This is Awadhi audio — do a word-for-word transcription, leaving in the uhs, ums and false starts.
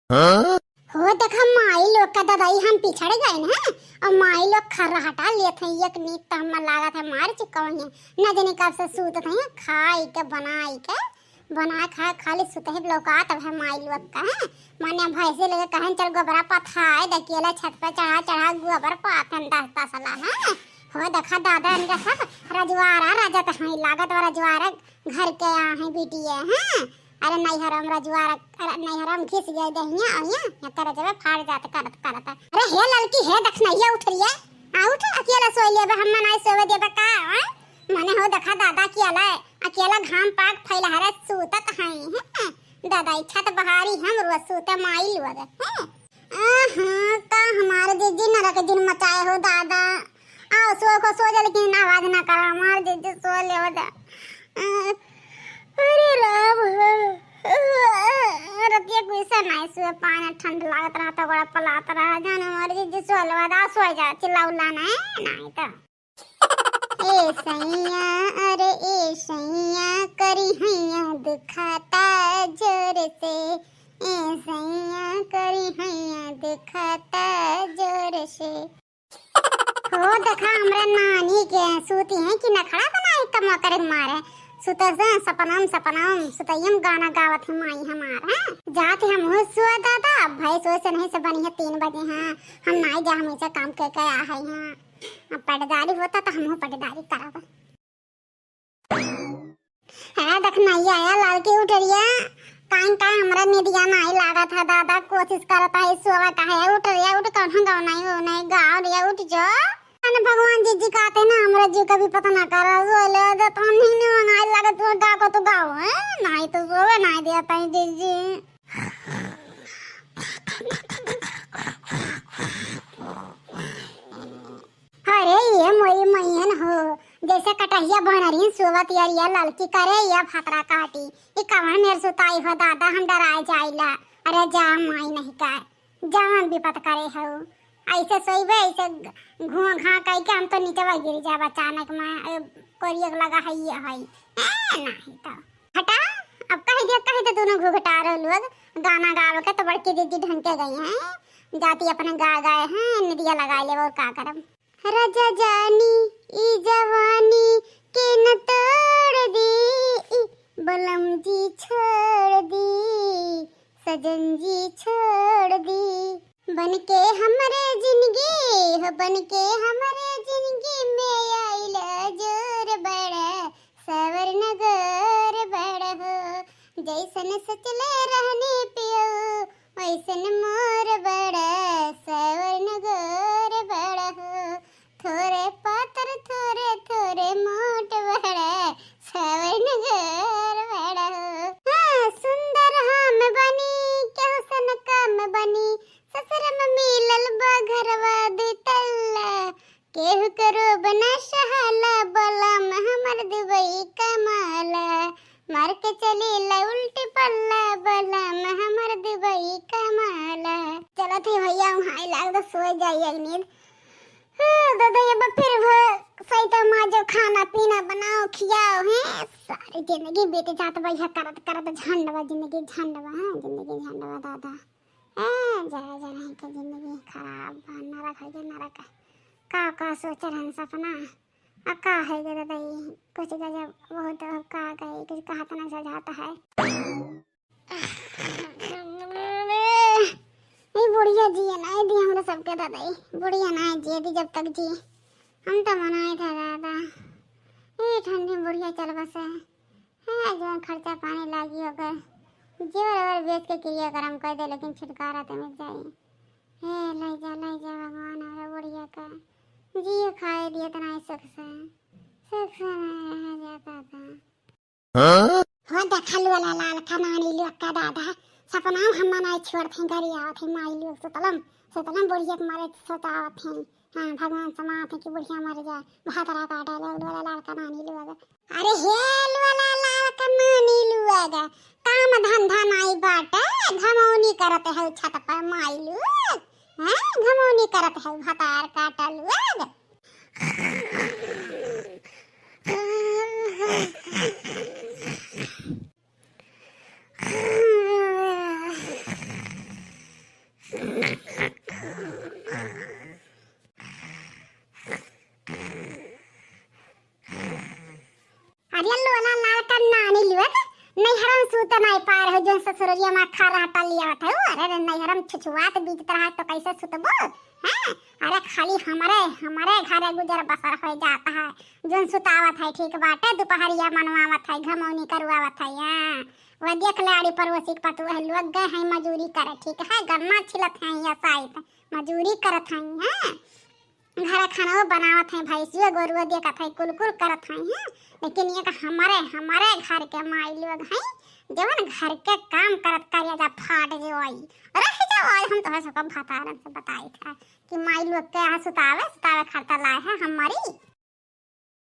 हाँ? हो देखा माई लोग का ददाई हम पिछड़ गए हैं, और माई लोग खर्राटा लेत हैं, एक नींद तो हमें लागत है मार चुका है, न जाने कब से सूतत हैं, खाई के बनाई के, बना खा खाली सुतही लौकात अब है माई लोग का है। माने भैंसे लगे कहन चल गोबरा पथाए दे, अकेला छत पे चढ़ा चढ़ा गोबर पाथन दस दस ला है। हो देखा दादा इनका सब रजवारा राजा तो हैं, लागत बा रजवारा घर के यहाँ है बिटिया है। अरे नैहरम रजवारा, अरे नैहरम घिस गए दहिया और यहाँ, यहाँ करे जब फाड़ जात करत करत। अरे हे ललकी हे दखनैया उठ रही है, आ उठ अकेला सोई लेबे, हम मनाई सोवे देबे का, हैं? मने हो देखा दादा अकेला, अकेला घाम पाक फैला हरे सूतत हैं, हैं? दादा ई छत बहारी हम रोज सूते माई लोग, हैं? आहा, का हमारे जीजी नरक दिन मचाए हो दादा। आओ सो को सो जा, लेकिन आवाज ना करा, हमारे जीजी सो ले हो दा। अरे राम, रतिया को ऐसा नहीं सोए, पानी ठंड लागत रहा तो बड़ा पलात रहा, जाने हमारे जीजी सो ले हो दा, सो जा, चिल्ला उल्ला नहीं, नहीं तो। ए सैया, अरे ए सैया, करी हैया दुखाता जोर से, ए सैया, करी हैया दुखाता जोर से। हो देखा हमरे नानी के सूती हैं कि नखड़ा बनाई कमवा करे मारे, सुते से सपनम सपनम सुतैयम गाना गावत है माई हमार, हैं? जात हम हो सुआ दादा, अब भाई सो से नहीं से बनी है तीन बजे, हाँ हम नाई जा, हमेशा काम के के आ है, हाँ। अब पटदारी होता तो हमहू पटदारी करब। है दखनैया, या ललकी उठ रिया, काहे काहे हमरा निदिया नाई लागत है दादा, कोशिश करत है सोवा काहे, उठ रिया उठ, कौन गाँव नहीं हो नहीं गाँव रिया उठ जो। अन भगवान जीजी कहते ना हमरा जीव का भी पता ना कर, सो ले दे तो नहीं नहीं नाई लागत, तू गा को तो गाओ है, नाई तो सोवे नाई दिया ताई जीजी। अरे ये मोरी मैयन हो, जैसे कटहिया बनरी सोवत यरिया ललकी करे या फतरा काटी। ई कवन मेर सुताई हो दादा, हम डराए जाइला। अरे जा माई नहीं का, जवन विपत करे हो। ऐसे सोइबे, ऐसे घुआ घा कई के हम तो नीचे गिर जाब अचानक में। ए, कोरिया के लगा है ये है। ए, नहीं तो। हटा, अब कह दिया, कह दे दोनों घुघटारो लोग, गाना गावे के तो बड़की दीदी ढंग के गई हैं, जाती अपने गा गए हैं, निदिया लगा ले, और का करब। राजा जानी ई जवानी के न तोड़ दी, ई बलम जी छोड़ दी, सजन जी छोड़ दी। बन के हमरे जिंदगी हो, बन के हमरे जिंदगी में आइल जोर बड़ा, सावर नगोर बड़ा हो। जैसन सोचले रहनी पियो, वैसन मोर बड़ा, सावर नगोर बड़ा हो। थोरे पातर, थोरे, थोरे मोट बड़ा, सावर नगोर बड़ा हो। हाँ, सुंदर हम बनी, केहू सन कम बनी, ससुर में मिलल बा घरवा दुतल्ला। केहू के रोब ना सहाला, बलम हमर दुबई कमाला। मार के चलीला उल्टी पल्ला, बलम हमर दुबई कमाला। चलत ही भैया, वहाँ लाग तो सो जाइए नींद। हाँ, दादा, ये बा फिर वो सैता माँ जो खाना पीना बनाओ, खियाओ, हैं? सारी जिंदगी बीत जात बा, यह करत, करत झंडवा, जिंदगी झंडवा, हाँ, जिंदगी झंडवा, दादा। ए, जरा, जरा ही के जिंदगी खराब बा, नरक है के नरक है। का, का सोच रहन सपना? आ का है के दादा, ये कुछ गजब, बहुत अब का गई, कुछ कहत ना सजाता है। ई बुढ़िया जिए नाई दी हमरा सबके दादा, ई बुढ़िया नाई जिए दी जब तक जी। हम तो मनाए था दादा, ई ठंडी बुढ़िया चल बसे। है जौन खर्चा पानी लागी ओकर, जेवर ओवर बेच के क्रिया करम कर दे, लेकिन छुटकारा तो मिल जाई। हे ले जा, ले जा भगवान हमरा बुढ़िया का, जिए खाए दिए तो नाई सुख से, सुख से नाई रहा जाता था। हाँ? हो देखल वाला लाल का नानी लोग का दादा, सपना हम मनाई छोड़ थे, घरी आवत है माई लोग सुतलम, सुतलम बुढ़िया के मारे सतावत हैं। हाँ, भगवान समात है कि बुढ़िया मर जाए, भातरा काटा लोग वाला लाल का नानी लोग। अरे हे वाला लाल का नानी लोग, काम धंधा नाई बाटे, घमौनी करत है छत पर माई लोग, हैं? घमौनी करत है भतार काटा लोग। खर्राटा लियावत है। अरे रे, नैहरम छुछुआत बीजत रहा तो कैसे सुतबो? हैं? अरे खाली हमरे, हमरे घरे गुजर बसर होइ जात है। जोन सुतावत है ठीक बाटे, दुपहरिया मनवावत है, घमौनी करवावत है। हाँ, वह देख ले आड़ी पड़ोसी के पतोह है, लोग गए हैं मजूरी करे, ठीक है, गन्ना छिलत हैं या साइत, मजूरी करत हैं। हैं, घर खाना बनावत हैं, भैंसियो गोरुओ देखत हैं, कुल कुल करत हैं। हैं, लेकिन ये का हमारे, हमारे घर के माई लोग हैं, जवन घर के काम करत करिया जा फाट जो आई। रह जाओ, आज हम तोहरे सबका भतारन से बताई था कि माई लोग के यहाँ सुतावे, सुतावे खर्चा लाए है हमारी।